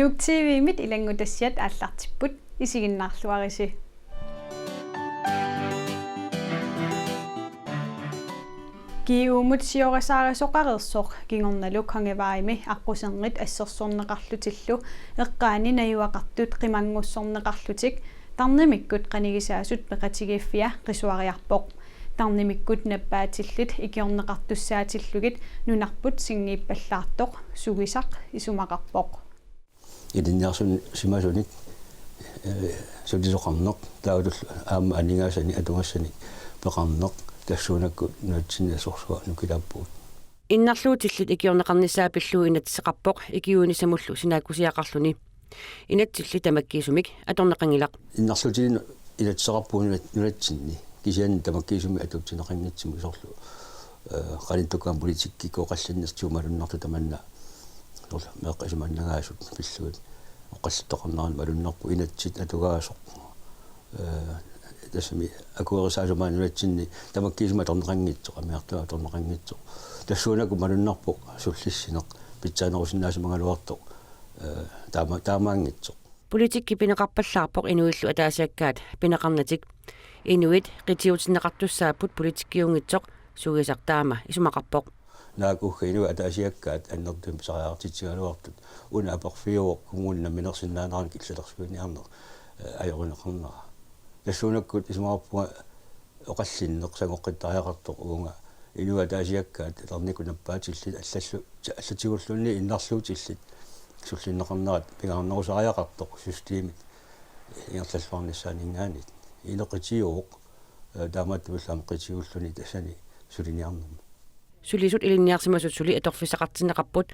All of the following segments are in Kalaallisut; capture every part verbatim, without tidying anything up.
Nuuk T V-mit ilanngutassiat aallartipput, isiginnaarluarisi. G U-mut siorasaarisoqareersoq kingornalu Kongeveimi aqqusernit assersorneqarlutillu eqqaani najugaqartut qimanngussorneqarlutik tarnimikkut qanigisaasut peqatigiiffia qisuariarpoq. Tarnimikkut nappaatillit ikiorneqartussaatillugit nunarput singiippallaartoq sugisaq isumaqarpoq. Ilinniarsimasunik, eh, sulisoqarneq, taavalu aamma aningaasanik atugassanik peqarneq, tassuunakkut nunatsinni assorsuaq nukilaappugut. Innarluutillit ikiorneqarnissaa pillugu inatsiseqarpoq ikiuinisamullu sinaakkusiaqarluni. Inatsilli tamakkiisumik atorneqanngilaq. Innarluutillit inatsiseqarpugut nunat-, nunatsinni. Kisianni tamakkiisumik atuutsinneqanngitsumik soorlu, eh, qanittukkut aamma politikkikkut oqallinnertigut malunnartut tamanna. Soorlu meeqqat isumannaagaasut pillugit oqallittaqarneranut malunnarpoq, inatsit atugaasoq. Eh, tassami akuerisaasut maani nunatsinni tamakkiisumik atorneqanngitsoq, amigartut atorneqanngitsoq. Tassuunakkut malunnarpoq sullissineq pitsaanerusinnaasumagaluartoq, eh, taama-, taamaanngitsoq. Politikki pineqarpallaarpoq inuillu ataasiakkaat pineqarnatik. Inuit qitiutinneqartussaapput politikkiunngitsoq, sugisaq taama isumaqarpoq. Naak ugga inuit ataasiakkaat annertuumik pisariaqartitsigaluartut, una aporfiuvoq kommuni namminersinnaanerani killilersuiniarneq, eh, ajorineqarnera. Tassuunakkut isumaqarpunga oqallinneq sangoqqittariaqartoq uunga inuit ataasiakkaat tarnikkut nappaatillit allallu-, allatigulluunniit innarluutillit sullinneqarnerat pingaarnerusariaqartoq systemit ingerlalluarnissaaninngaanniit. Ineqitigiuvoq, eh, taamaattumillu aamma qitiulluni tassani suliniarnermi. Sulisut ilinniarsimasut suli atorfissaqartinneqarput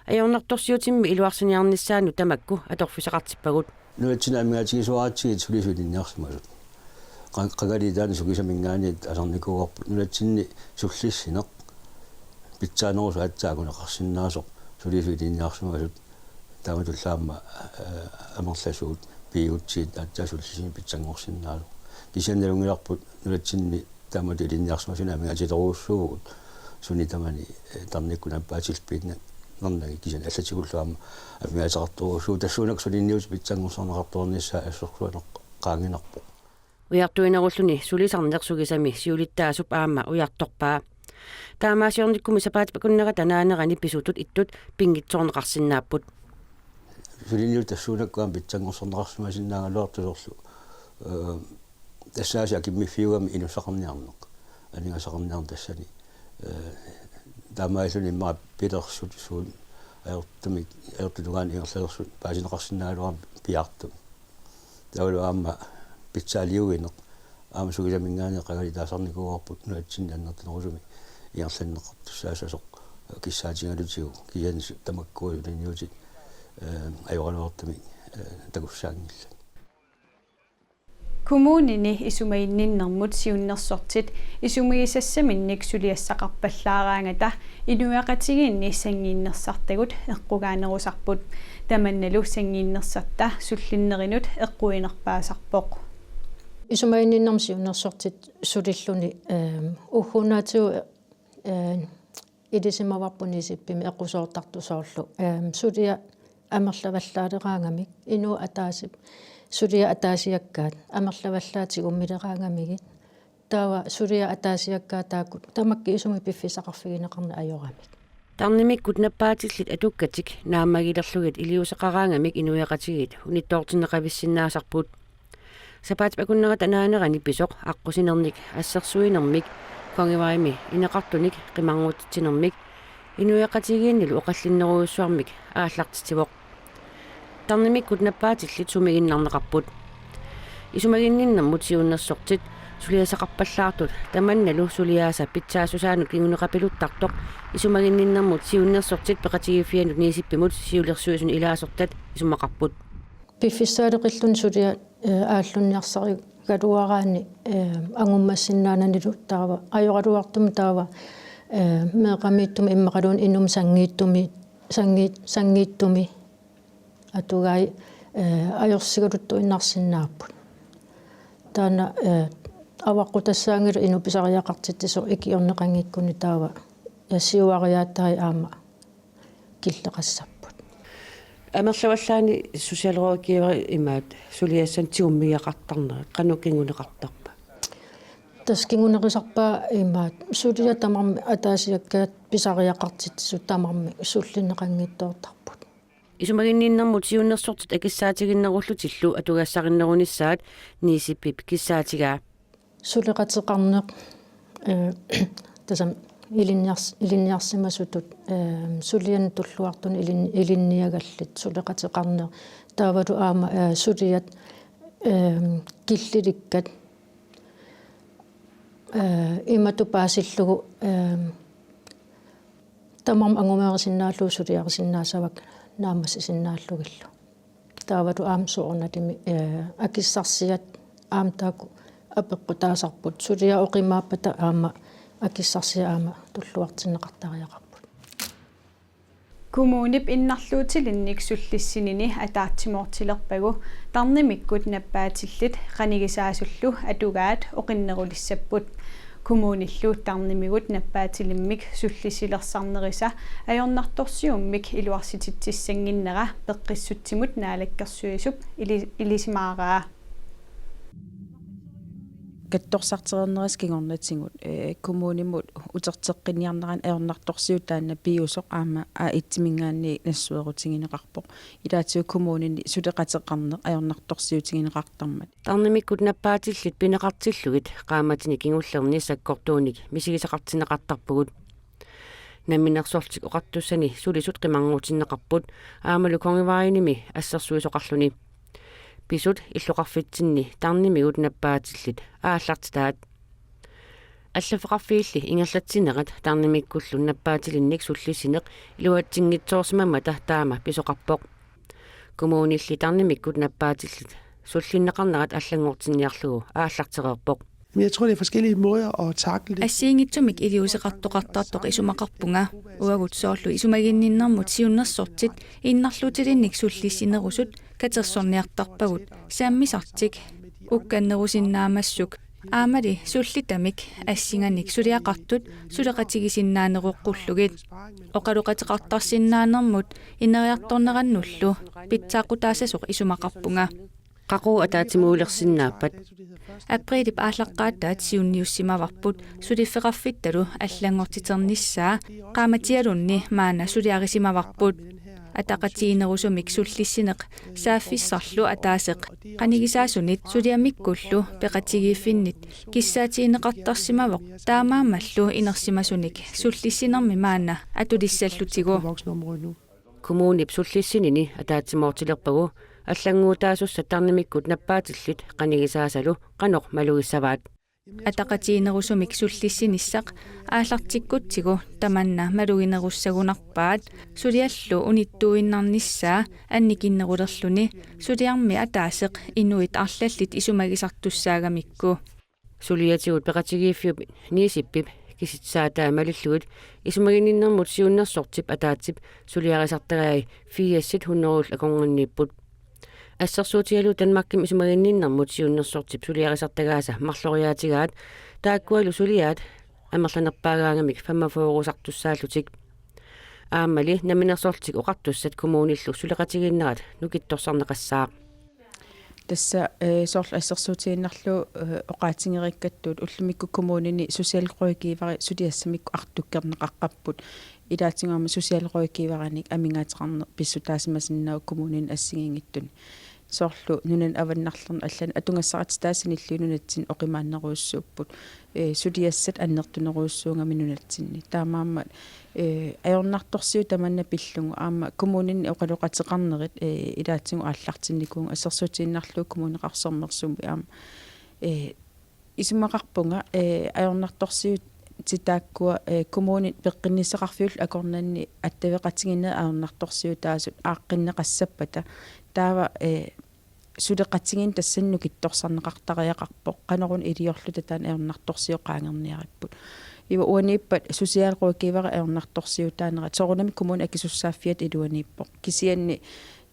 ajornartorsiutimmi iluarsiniarnissaannut tamakku atorfissaqartippagut. Nunatsinni amigaatigisuaratsigit sulisut ilinniarsimasut. Qa-, qangali taanna sugisaminngaanniit asarnikuuarput, nunatsinni sullissineq pitsaanerusoq aatsaat akuneqarsinnaasoq, sulisut ilinniarsimasut. Taamatullu aamma, eh, amerlasuut piiutsigit aatsaat sullissineq pitsanngorsinnaasoq. Kisianni nalunngilarput nunatsinni taamatut ilinniarsimasuni amigaatilerujussuuvugut, suni tamani, eh, tarnikkut nappaatillit piinnarnagit, kisianni allatigullu aamma amigaatiqartorujussuuvoq, tassuunakkut suliniutit pitsanngorsorneqartuarnissaat assorsuaq qaanginnarpoq. Ujartuinerulluni sulisarneq sugisami siulittaasup aamma ujartorpaa. Taamaasiornikkummi sapaatip akunnerata naanerani pisutut ittut pinngitsoorneqarsinnaapput. Suliniutit tassuunakkut aamma pitsanngorsorneqarsimasinnaagaluartut soorlu, eh, tassaasiit akimmiffiugami inussaqarniarneq, aningaasaqarniarneq tassani. Eh, taamaalilluni immaqa pilersut suut ajortumik, ajortutut tungaanut ingerlalersut paasineqarsinnaagaluarami piaartumik. Taavalu aamma pitsaaliuineq aamma sugisaminngaanniit qangali taasarnikuuarput, nunatsinni annertunerusumik ingerlanneqartussaassasoq kissaatigalutigu, kisianni su-, tamakku suliniutit, eh, ajoraluartumik, eh, takussaanngillat. Kommunini isumaginninnermut siunnersortit isumagisassaminnik suliassaqarpallaaraangata inuiaqatigiinni sanngiinnersartagut eqqugaanerusarput. Tamannalu sanngiinnersarta sullinnerinut eqquinerpaasarpoq. Isumaginninnermut siunnersortit sulilluni, ehm, ugguunaatigut, ehm, ilisimavarput Niisippimi eqqusoortartut soorlu, ehm, suliat amerlavallaaleraangamik, inuit ataasi-, suliat ataasiakkaat amerlavallaat tigummileraangamigit, taava suliat ataasiakkaat taakku tamakkiisumik piffissaqarfigineqarneq ajoramik. Tarnimikkut nappaatillit atukkatik naammagilerlugit iliuuseqaraangamik inuiaqatigiit unittoortinneqavissinnaasarput. Sapaatip akunnerata naanerani pisoq aqqusinernik assersuinermik, Kongeveimi ineqartunik qimanngutitsinermik, inuiaqatigiinnilu oqallinnerujussuarmik aallartitsivoq. Tarnimikkut nappaatillit sumiginnarneqarput. Isumaginninnermut siunnersortit suliassaqarpallaartut tamannalu suliaasa pitsaassusaanut kinguneqapiluttartoq isumaginninnermut siunnersortit peqatigiiffiannut Niisippimut siulersuisuni ilaasortat isumaqarput. Piffissaaleqilluni suliat, eh, aallunniarsarigaluaraanni, eh, angummassinnaananilu taava ajoraluartumik taava, eh, meeqqamiittumik immaqaluunniit inummut sanngiittumi, sanngi-, sanngiittumi atugai, eh, ajorsigaluttuinnarsinnaapput. Taanna, eh, avaqqutassaanngilaq inuk pisariaqartitsisoq ikiorneqanngikkunik taava, eh, siuariaatai aamma killeqassapput. Amerlavallaani socialrådgiver imaat suliassanik tigummiigeqartarnerit qanoq kinguneqartarpa? Tassa kingunerisarpaa imaat suliat tamarmik ataasiakkaat pisariaqartitsisut tamarmik sullinneqanngitsoortarput. Isumaginninnermut siunnersortit akissaatiginnerullutillu atugassarinnerunissaat Niisipip kissaatigaa. Suleqateqarneq, eh, tassami ilinniars-, ilinniarsimasutut, eh, suliannut tulluartunut ilin-, ilinniagallit suleqateqarneq. Taavalu aamma, eh, suliat, eh, killilikkat, eh, imatut paasillugu, eh, tamarmik angumerisinnaallugit suliarisinnaassavakka naammassisinnaallugillu. Taavalu aamma soorunalimi, eh, akissarsiat aamma taakku apeqqutaasarput, suliaq oqimaappata aamma akissarsiat aamma tulluartinneqartariaqarput. Kommunip innarluutilinnik sullissinini ataatsimoortilerpagu tarnimikkut nappaatillit qanigisaasullu atugaat oqinnerulissapput. Kommunillu tarnimigut nappaatilimmik sullissilersarnerisa ajornartorsiummik iluarsititsissannginnera Peqqissutsimut Naalakkersuisup ili-, ilisimaaraa. Katsorsartereernerisa kingornatigut, eh, kommunimut uterteqqinniarnerani ajornartorsiut taanna piviusoq aamma A et-iminngaanniit nassuerutigineqarpoq. Ilaatigut kommunini suleqateqarneq ajornartorsiutigineqartarmat. Tarnimikkut nappaatillit pineqartillugit qaammatini kingullerni sakkortuunik misigisaqartinneqartarpugut. Namminersorlutik Oqartussani sulisut qimarnguutinneqarput aammalu Kongevejinimi assersuisoqarluni. Pisut illoqarfitsinni tarnimigut nappaatillit aallartitaat. Allaffeqarfiilli ingerlatsinerat tarnimikkullu nappaatilinnik sullissineq iluatsinngitsoorsimammata taama pisoqarpoq. Kommunilli tarnimikkut nappaatillit sullinneqarnerat allanngortinniarlugu aallartereerpoq. Men jeg tror, det er forskellige måder at takle det. Assigiinngitsumik iliuuseqartoqartartoq isumaqarpunga. Uagut soorlu isumaginninnermut siunnersortit innarluutilinnik sullissinerusut katersorniartarpagut sammisartik ukkannerusinnaammassuk. Aammali sullitamik assinganik suliaqartut suleqatigisinnaaneroqqullugit. Oqaloqateqartarsinnaanermut ineriartornerannullu pitsaaqutaassasoq isumaqarpunga. Qaqugu ataatsimuulersinnaappat? Apriilip aallaqqaataat siunniussimavarput suliffeqarfittalu allanngortiternissaa, qaammatialunni maanna suliarisimavarput. Ataqatigiinnerusumik sullissineq saaffissarlu ataaseq qanigisaasunit suliamikkullu peqatigiiffinnit kissaatigineqartarsimavoq, taamaammallu inersimasunik sullissinermi maanna atulissallutigu. Kommunip sullissinini ataatsimoortilerpagu allannguutaasussat tarnimikkut nappaatillit qanigisaasalu qanoq malugissavaat. Ataqatigiinnerusumik sullissinissaq aallartikkutsigu tamanna maluginerussagunarpaat, suliallu unittuinnarnissaa annikinnerulerluni suliarmi ataaseq inuit arlallit isumagisartussaagamikku. Suliatigut peqatigiiffiup Niisipip kisitsisaatai malillugit isumaginninnermut siunnersortip ataatsip suliarisartagai firsit hundredet akornanniipput. Assersuutigalugu Danmarkimi isumaginninnermut siunnersortip suliarisartagaasa marloriaatigaat, taakkualu suliaat amerlanerpaagaangamik femogfyrreusartussaallutik. Aammali Namminersorlutik Oqartussat kommunillu suleqatigiinnerat nukittorsarneqassaaq. Tassa, eh, soorlu assersuutigiinnarlugu, eh, oqaatigereerakku ullumikkut kommunini socialrådgiveri suliassamikkut artukkerneqaqqapput. Ilaatigut aamma socialrådgiverinik amigaateqarneq pissutaasimasinnaavoq kommunini assigiinngitsuni. Soorlu nunani avannarlerni allani atugassaqartitaat sanilliit nunatsinni oqimaannerujussuupput. Eh, suliassat annertunerujussuugamik nunatsinni. Taamaammat, eh, ajornartorsiut tamanna pillugu aamma kommunini oqaloqateqarnerit, eh, ilaatigut aallartinnikuugut, assersuutigiinnarlugu Kommuneqarfik Sermersooq aamma, eh, isumaqarpunga, eh, ajornartorsiutit taakkua, eh, kommunit peqqinnissaqarfiullu akornanni attaveqatigiinnerit ajornartorsiutaasut aaqqinneqassappata. Taava, eh, suleqatigiinneq tassani nukittorsarneqartariaqarpoq, qanoruna iliorluta taanna ajornartorsiut qaangerniaripput. Iva uaniippat socialrådgiveri ajornartorsiutaanerat soorunami kommunit akisussaaffiata iluaniippoq. Kisianni,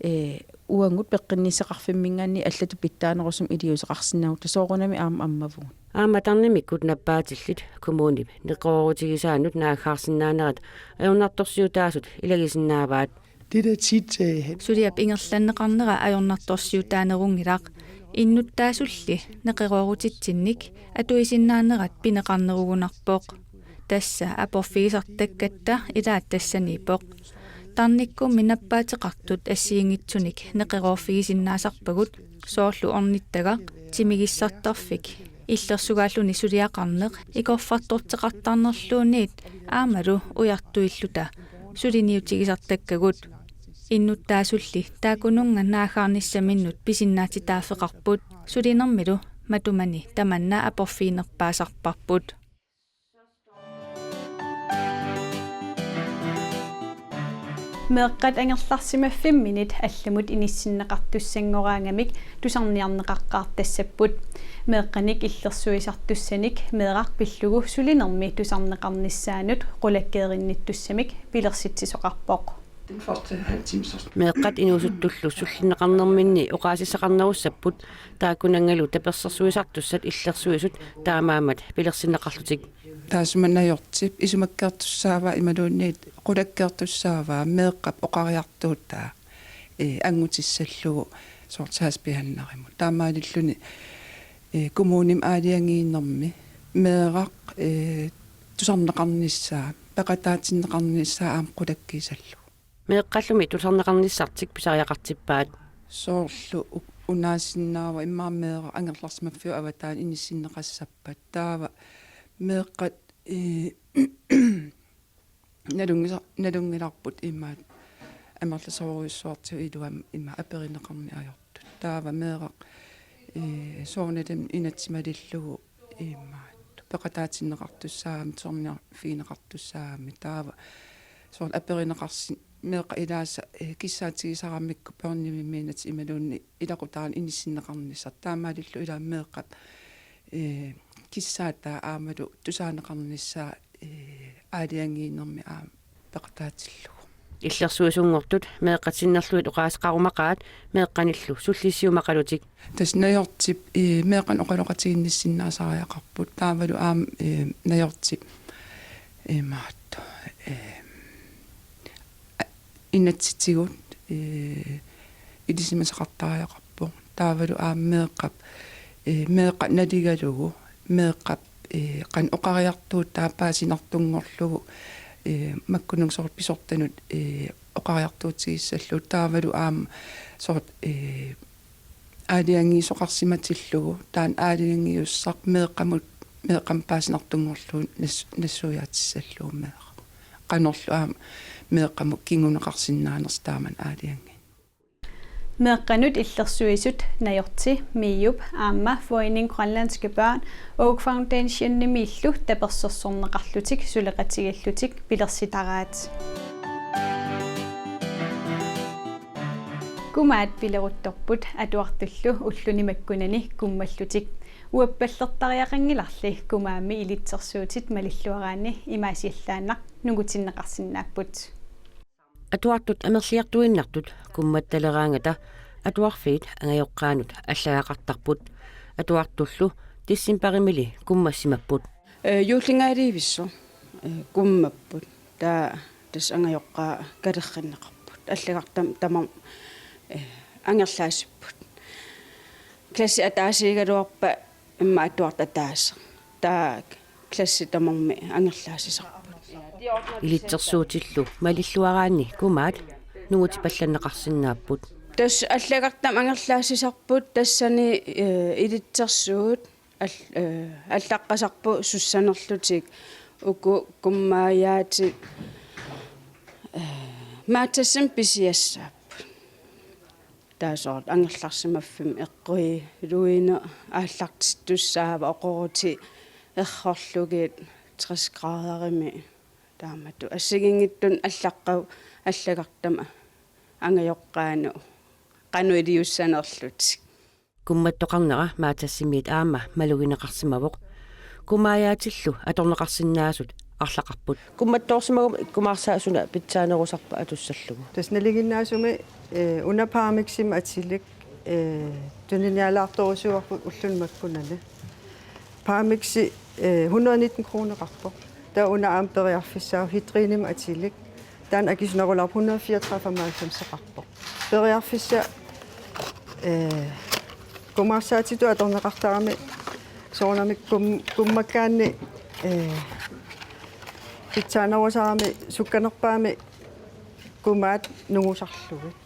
eh, uagut peqqinnissaqarfimminngaanniit allatut pitsaanerusumik iliuuseqarsinnaagutta soorunami aamma ammavugut. Aamma tarnimikkut nappaatillit kommunip neqeroorutigisaanut naaggaarsinnaanerat ajornartorsiutaasut ilagisinnaavaat. Det, der tit, øh, hen- Suliap ingerlanneqarnera ajornartorsiutaanerunngilaq. Innuttaasulli neqeroorutitsinnik atuisinnaanerat pineqarnerugunarpoq. Tassa aporfigisartakkatta ilaat tassaniippoq. Tarnikkummi nappaateqartut assigiinngitsunik neqeroorfigisinnaasarpagut, soorlu ornittagaq, timigissartarfik, illersugaallutik suliaqarneq, ikorfartorteqartarnerluunniit aammalu ujartuilluta suliniutigisartakkagut. Innuttaasulli taakkununnga naaggaarnissaminnut pisinnaatitaaffeqarput, sulinermilu matumani tamanna aporfiginerpaasarparput. Meeqqat angerlarsimaffimminit allamut inissinneqartussanngoraangamik tusarniarneqaqqaartassapput. Meeqqanik illersuisartussanik meeraq pillugu sulinermi tusarneqarnissaanut qulakkeerinnittussamik pilersitsisoqarpoq. Den første halv time, så. Meeqqat inuusuttullu sullinneqarnerminni oqaasissaqarnerussapput, taakkunanngalu tapersersuisartussat illersuisut taamaammat pilersinneqarlutik. Taassuma Najortip isumakkeertussaavaa imaluunniit qulakkeertussaavaa meeqqap oqariartuutaa, ee, anngutissallugu soorlu sagsbehandlerimut. Taamaalilluni, ee, kommunimi aalajangiinermi meeraq, ee, tusarneqarnissaa, peqataatinneqarnissaa aamma qulakkiissallugu. Meeqqallumi tusarneqarnissartik pisariaqartippaat. Soorlu u-, unaasinnaavat immaqa meeraq angerlarsimaffiup avataani inissinneqassappat. Taava meeqqat, ee, nalunngisa-, nalunngilarput imaat amerlasoorujussuartigut iluamik ima aperineqarneq ajortut. Taava meeraq, ee, soorunalimi inatsit malillugu imaat peqataatinneqartussaammik, tusarniarfigineqartussaammik. Taava soorlu aperineqarsin-, meeqqat ilaasa, ee, kissaatigisarammikku børnehjemimiinnatik imaluunniit ilaqutariinnut inissinneqarnissaq. Taamaalillugu ilaa meeqqap, ee, kissaataa aammalu tusaaneqarnissaa, ee, aalajangiinermi aamma peqataatillugu. Illersuisunngortut meeqqat sinnerlugit oqaaseqarumaqaat meeqqanillu sullisiumaqalutik. Tassa Najortip, ee, meeqqanik oqaloqatiginnissinnaasariaqarput. Taavalu aamma, ee, Najortip, ee, imaattoq, ee, a-, inatsitigut, ee, ilisimasaqartariaqarpoq. Taavalu aamma meeqqap, ee, meeqqat naligalugu, meeqqap, ee, qanoq oqariartuutaa paasinartunngorlugu, ee, makkununnga soorlu pisortanut, ee, oqariartuutigissallugu. Taavalu aamma soorlu, ee, aalajangiisoqarsimatillugu, taanna aalajangiussaq meeqqamut, meeqqamut paasinartunngorlugu nas-, nassuiaatissallugu meeqqat. Qanorlu aamma meeqqamut kinguneqarsinnaanersoq taamani aalajangiineq. Meeqqanut illersuisut Najorti, MIO-p aamma Foreningen Grønlandske Børn, Oak Foundationimiillu tapersersorneqarlutik suleqatigiillutik pilersitaraat. Kumaat pileruttorput atuartullu ulluni makkunani kummallutik. Uappallertariaqanngilarli kumaammi ilitsersuutit malilluaraanni imaasiallaannaq nungutinneqarsinnaapput. Atuartut amerliartuinnartut kummattaleraangata atuarfiit angajoqqaanut allagaqartarput. Atuartullu decembarimili kummassimapput. Ee, juullingaalivissoq, ee, kummapput. Taava tassa angajoqqaat katerrinneqarput. Allagartamik tamarmik, ee, angerlaasipput. Klassi ataasiigaluarpat immaqa atuartut ataaseq. Taava klassit tamarmik angerlaasisarput. Ilitsersuutillu malilluaraanni kumaat nungutipallanneqarsinnaapput. Tassa allagartamik angerlaasisarput tassani, ee, ilitsersuut al-, ee, allaqqasarput sussanerlutik uku kummaajaatit, ee, Matasimi pisiassaapput. Taava soorlu angerlarsimaffimmi eqquiluineq aallartittussaavoq oqorutit errorlugit tres graderimi. Taamatut assigiinngitsunik allaqqavoq allagartamik angajoqqaanut qanoq iliussanerlutik. Kummattoqarnera Matasimiit aamma malugineqarsimavoq. Kumaajaatillu atorneqarsinnaasut arlaqarput. Kummattoorsimaguma ikkumaarsaat suna pitsaanerusarpa atussallugu. Tassa nalinginnaasumik, ee, una Parmeximi atilik, ee, tuniniaalaartorusuuarput ulluni makkunani. Parmexi, ee, hundrede nitten kroneqarpoq. Taava una aamma periarfissaavoq Hydrenimi atilik. Taanna akisunerulaarpoq hundrede fireogtredive femoghalvfemseqarpoq. Periarfissaq, eh, kumaarsaatitut atorneqartarami soorunami kum-, kummakkaanni, eh, pitsaanerusarami sukkanerpaami kumaat nungusarlugit.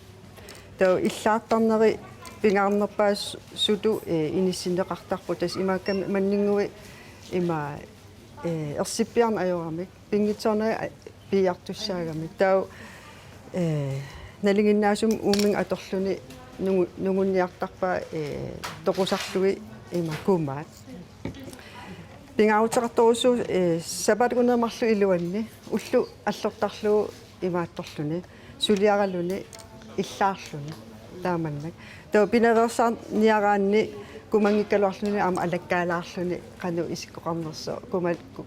Taava illaartarneri pingaarnerpaasutut, eh, inissinneqartarput, tassa imaakkami manninngui ima, eh, ersippiarneq ajoramik. Pinngitsoorneri a-, piiartussaagamik. Taava, eh, nalinginnaasumik uuminnga atorluni nungu-, nungunniartarpaa, eh, toqusarlugit ima kumaat. Pingaaruteqartorujussuuvoq, eh, sapaatip akunneri marluk iluanni ulloq allortarlugu imaattorluni, suliaraluni, illaarluni taamannak. Taava pinaveersaarniaraanni kumanngikkaluarluni aamma alakkaalaarluni qanoq isikkoqarnersoq. Kuma-, ku-,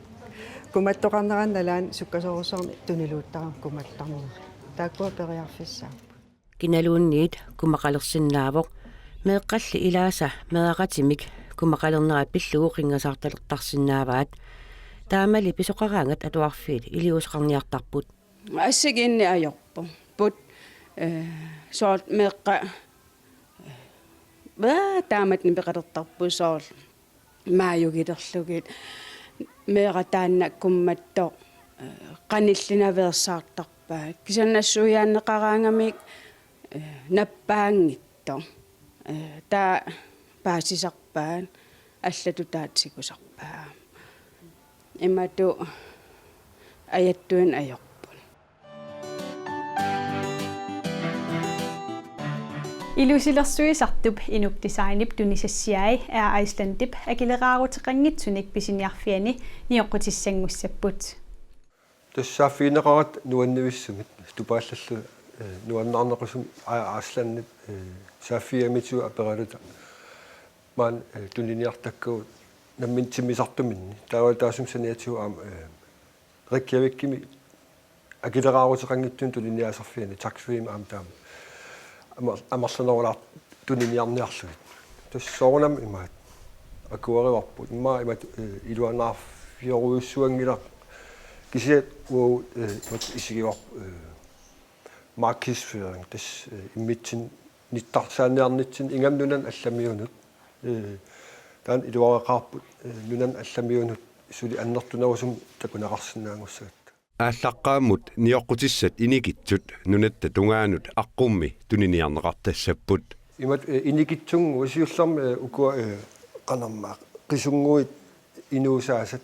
kumattoqarneraanni nalaani sukkasoorujussuarmik tuniluuttarami kumattarneri. Taakkua periarfissaapput. Kinaluunniit kumaqalersinnaavoq, meeqqalli ilaasa meeraqatimik kumaqalernera pillugu qinngasaartalertarsinnaavaat. Taamali pisoqaraangat atuarfiit iliuuseqarniartarput. Assigiinneq ajorput. Eh, soorlu meeqqat, eh, taamatut nipeqalertarput soorlu maajugilerlugit, meeraq taanna kummattoq, eh, qanillinaveersaartarpaat. Kisianni nassuiaanneqaraangamik, eh, nappaanngitsoq. Eh, taava paasisarpaat, allatut taava tigusarpaat. Imatut ajattuinnaq ajorput. Ilusilersuisartup Inuk Designip tunisassiai Air Icelandip akileraaruteqanngitsunik pisiniarfiani nioqqutissanngussapput. Tassa saaffigineqaratta nuannivissumik, tupaallallu, eh, nuannaarneqisumik Air Icelandip, eh, saaffigigamitigut aperaluta. Maani, eh, tuniniartakkagut nammineq timmisartuminni. Taava taassuma saniatigut aamma, eh, Reykjavikimi akileraaruteqanngitsumik tuniniaasarfiani, tax free aamma taama. Amer-, amerlanerulaartoq tuniniarniarlugit. Tassa soorunami imaattoq akuerivarput. Immaqa imatut, eh, iluanaarfiorujussuanngilaq. Kisianni uagut, eh, imatut isigivarput, eh, markedsføring. Tassa, eh, immitsinnut nittarsaaniarnitsinni ingammik nunanut allamiunut. Eh, taanna iluareqaarput, eh, nunanut allamiunut suli annertunerusumik takuneqarsinnaanngussagatta. Aallaqqaammut nioqqutissat inikitsut nunatta tungaanut aqqummi tuniniarneqartassapput. Imatut, eh, inikitsunnguit siullermik, eh, ukua, eh, qanormaa qisunnguit inuusaasat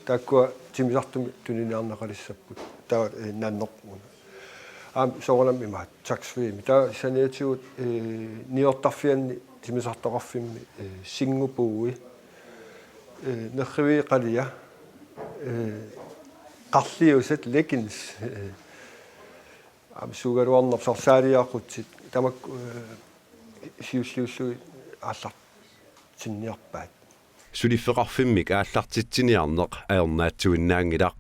taakkua timmisartumik tuniniarneqalissapput. Taava, eh, naneq una. Aamma soorunami imaattoq tax free. Taava saniatigut, eh, niuertarfianni timmisartoqarfimmi, eh, singupuui, eh, nerriviit qalia, eh, qarliusat, leggings, eh, aamma suugaluarnerput, sorsaaliaqutsit, tamakku, eh, siulliullugit aallartinniarpaat. Suliffeqarfimmik aallartitsiniarneq ajornaatsuinnaanngilaq,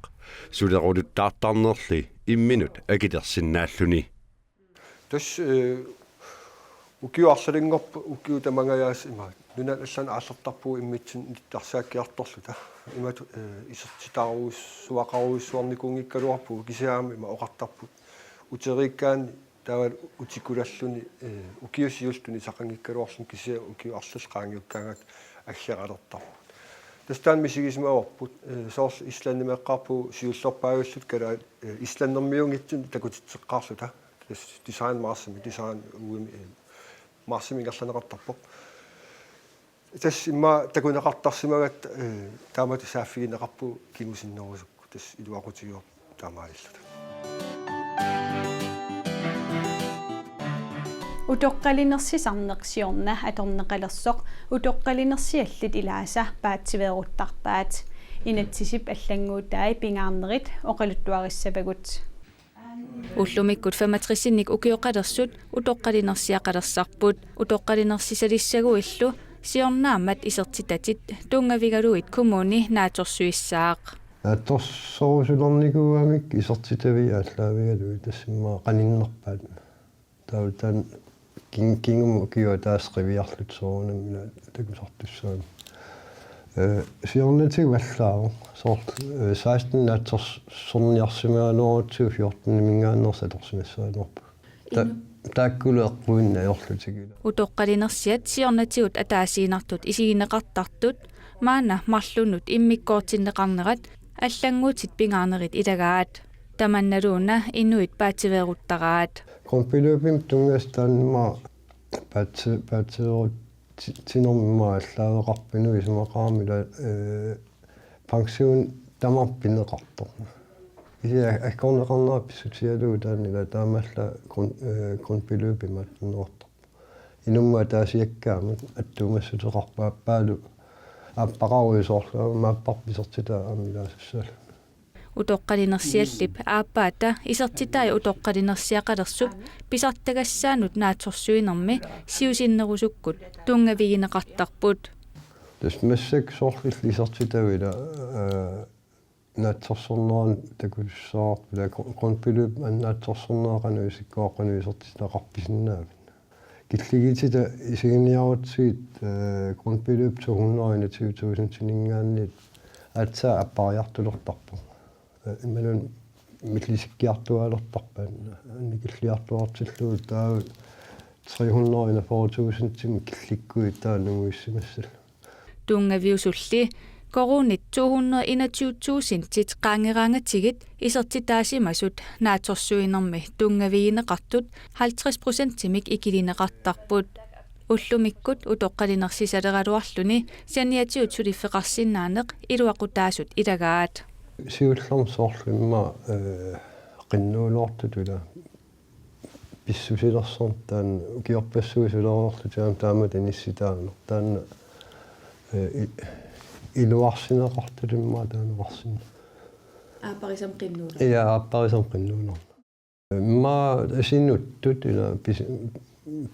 suleruluttaartarnerli imminut akilersinnaalluni. Tassa, eh, ukiut arlalinngorput, ukiut tamangajaasa imaattoq nunat allanut aallartarpugut immitsinnut nittarsaakkiartorluta. Imatut, eh, isertitaarujussuaqarujussuarnikuunngikkaluarpugut, kisianni aamma ima oqartarput uteriikkaanni taavalu utikkulalluni, eh, ukiut siulliit tunisaqanngikkaluarluni kisianni ukiut arlallit qaangiukkaangata aggeqalertarput. Tassa taanna misigisimavarput, eh, soorlu Islandimeeqqaarpugut siullerpaavilluta kalaat, eh, islandermiunngitsunik takutitseqqaarluta. Tassa Design Marsimi, Design U M, eh, Marsimi ingerlanneqartarpoq. Tassa immaqa takuneqartarsimagatta, eh, taamatut saaffigineqarpugut kingusinnerusukkut, tassa iluaqutigivarput taamaalilluta. Utoqqalinersisarneq siorna atorneqalersoq utoqqalinersiallit ilaasa paatsiveeruttarpaat. Inatsisip allannguutai pingaarnerit oqaluttuarissavagut. Ullumikkut femogtresinnik ukioqalersut utoqqalinersiaqalersarput, utoqqalinersisalissaguillu siornaammat isertitatit tunngavigalugit kommuni naatsorsuissaaq. Naatsorsorujussuarnikuugamik isertitaviit aallaavigalugit, tassa immaqa qaninnerpaat. Taava taanna kin-, kingumut ukioq ataaseq qiviarluta soorunami ila takusartussaammata. Eh, siornatigut allaavoq. Soorlu, eh, seksten naatsorsorniarsimagaluarutsigu fjorteniminngaanneersut atorsimassagaluarput. Ta-, Inu- taakkulu eqquinnut ajorlutigit. Utoqqalinersiat siornatigut ataasiinnartut isigineqartartut maanna marlunnut immikkoortinneqarnerat allannguutit pingaarnerit ilagaat. Tamannaluunniit inuit paatsiveeruttaraat. Grundbeløbimut tunngasut taanna paatsi-, paatsiveerut-, ti-, tinermi aamma aallaaveqarput, inuit isumaqarami ila, eh, pension tamarmik pineqartoq. Isi a-, akorneqarnera pissutigalugu taanna ila taamaallaat grund-, eh, grundbeløbimut atorneqartarpoq. Inummut ataasiakkaamut attuumassuteqarpoq aappaalu aappaqaruit soorlu aamma aapparput isertitaa aamma ilaasussaalluni. Utoqqalinersiallip aappaata isertitai utoqqalinersiaqalersup pisartagassaanut naatsorsuinermi siusinnerusukkut tunngavigineqartarput. Tassa massakkut soorlu illit isertitavit ila, eh, naatsorsorneranut takusussaavoq ila gru-, grundbeløbip naatsorsornera qanoq isikkoqarpa qanoq isertitaqarpisinnaavit. Killiliititat isiginiarutsigit, eh, grundbeløb to hundrede og enogtyve tusindininngaanniit aatsaat aappariartulertarpoq. Eh, imaluunniit millisikkiartuaalertarpaat, annikilliartuaartillugu taava tre hundrede og enogfyrre tusindimik killikkuit taava nunguissimassallugu. Tunngaviusulli koruunit to hundrede enogtyve tusindit qaangeraangatigit isertitaasimasut naatsorsuinermi tunngavigineqartut halvtreds procentimik ikilineqartarput. Ullumikkut utoqqalinersisaleraluarluni saniatigut suliffeqarsinnaaneq iluaqutaasut ilagaat. Siullermik soorlu immaqa, eh, qinnuuloortutut ila pissusilersorneq taanna ukiorpassuit sulereerlutik aamma taamatut inissitaaneq taanna, eh, i-, iluarsineqartutut immaqa taaneqarsinnaavoq. Aapparisamik qinnuulerneq. Ja, aapparisamik qinnuulerneq. Immaqa sinuttut ila pis-,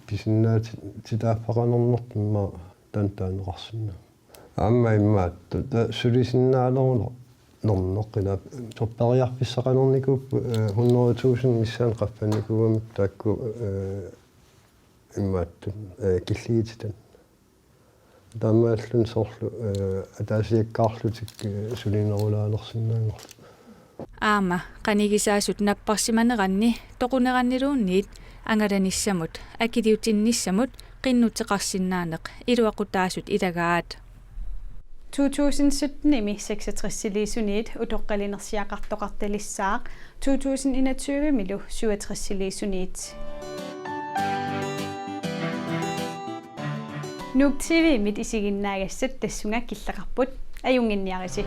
pisinnaatitaaffeqalernertut immaqa taanna taaneqarsinnaavoq. Aamma immaqa ta-, ta-, sulisinnaalerulerneq ila sopperiarfissaqalernikuupput, eh, hundrede tusind missaani qaffannikuugamikku taakku, eh, imaattoq, eh, killiliititat. Taamaalluni soorlu, eh, ataasiakkaarlutik, eh, sulinerulaalersinnaanngorlutik. Aamma qanigisaasut napparsimaneranni toquneranniluunniit angalanissamut akiliutinnissamut qinnuteqarsinnaaneq iluaqutaasut ilagaat. To tusind syttenimi seksogtresiliisuniit utoqqalinersiaqartoqartalissaaq to tusind enogtyvemilu syvogtresiliisuniit. Nuuk T V-mit isiginnaagassat tassunga killeqarput, ajunnginniarisi.